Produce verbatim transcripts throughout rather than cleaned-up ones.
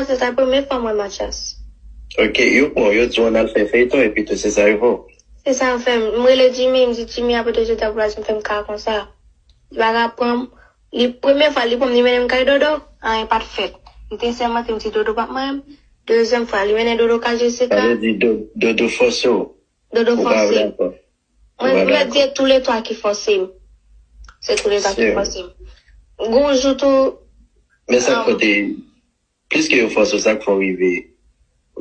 se sa premye fwa m wè Mathias. Ok, yo pran, yo di w ann al fè feyton epi tou, se sa yo fè w. Se sa yo fè m. M rele Jimmy, m di Jimmy apre de jodi a pou l al fè m ka konsa. Li pa ka pran m. Li premye fwa, li pran m, li mennen m kay Dodo. Anyen pa t fèt. M te sèmante, m di Dodo p ap manyen m. Dezyèm fwa, li mennen Dodo kay Jessica. Sa vle di Do- Dodo fòse w. Dodo Ou pa fòse m. dakò. Mwen, Ou pa mwen dakò. di tou le twa ki fòse m. Se tou le twa ki Sure. fòse m. Gon jou tou, Men sa k Ah. fè w te, plis ke yo fòse w, sa k fè w rive,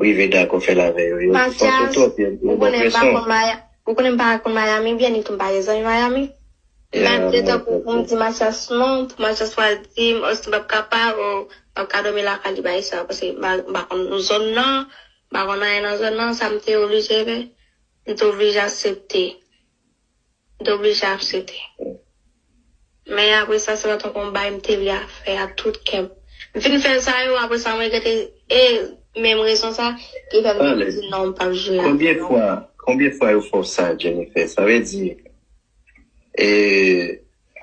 rive dakò fè l avè yo. Yo fòse w Mathias, twòp, yo, yo ou ba w konnen m pa presyon. konn Maya, ou konnen m pa konn Miami byen, ni tou m pa gen zanmi Miami. Yeah, Menm se mwen tankou pou m konprann. di Mathias non, pou Mathias pral di m, o si m p ap kapab, o m p ap ka dòmi lakay li bagay sa, paske m pa m pa konn zòn nan, m pa konn anyen nan zòn nan, sa m te oblije fè, m te oblije aksepte. M te oblije aksepte. Men apre sa, se pa tankou yon bagay m te vle fè a tout kè m. M fin fè sa yo, apre sa, m regrete, e menm rezon sa, ki fè m Pale. Di non, m p ap jwe a. Konbyen fwa, konbyen fwa yo fè w sa, Jennifer? Sa vle di, e,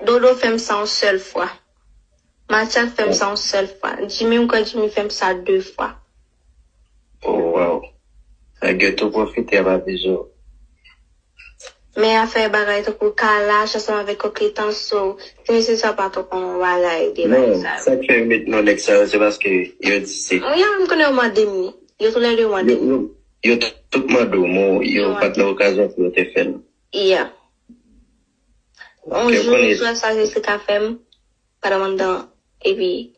Dodo fè m sa yon sèl fwa. Mathias fè m sa yon sèl fwa. Jimmy, m kwè Jimmy fè m sa de fwa. Oh, wow. Sa gen tou pwofite ap abize w. Men afè bagay tankou Kalash ansanm avèk Kokletan, so, Jimmy se sa pa twò konn yon bagay de Non, bagay sa yo. Sa k fè yo met non nèg sa yo, se paske yo di se. Yo menm konnen yo mande m li. Yo tou lè de yo mande Yo, m. yo, yo tout mande w, men yo Yo pa t nan okazyon pou yo te fè l. Yeah. On Ok, jou, konnen- jwè sa Jessica fè m, pandan m anndan, epi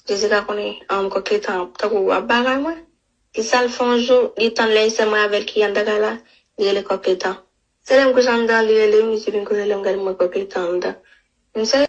Jessica konnen, um, Kokletan, tankou ap bagay mwen. Li sa l fè on jou, li tann lè se mwen avè l ki anndan kay la, li rele Kokletan. Se lè m kouche anndan, li rele m, li di vin kote l, m gade mwen Kokletan anndan. M se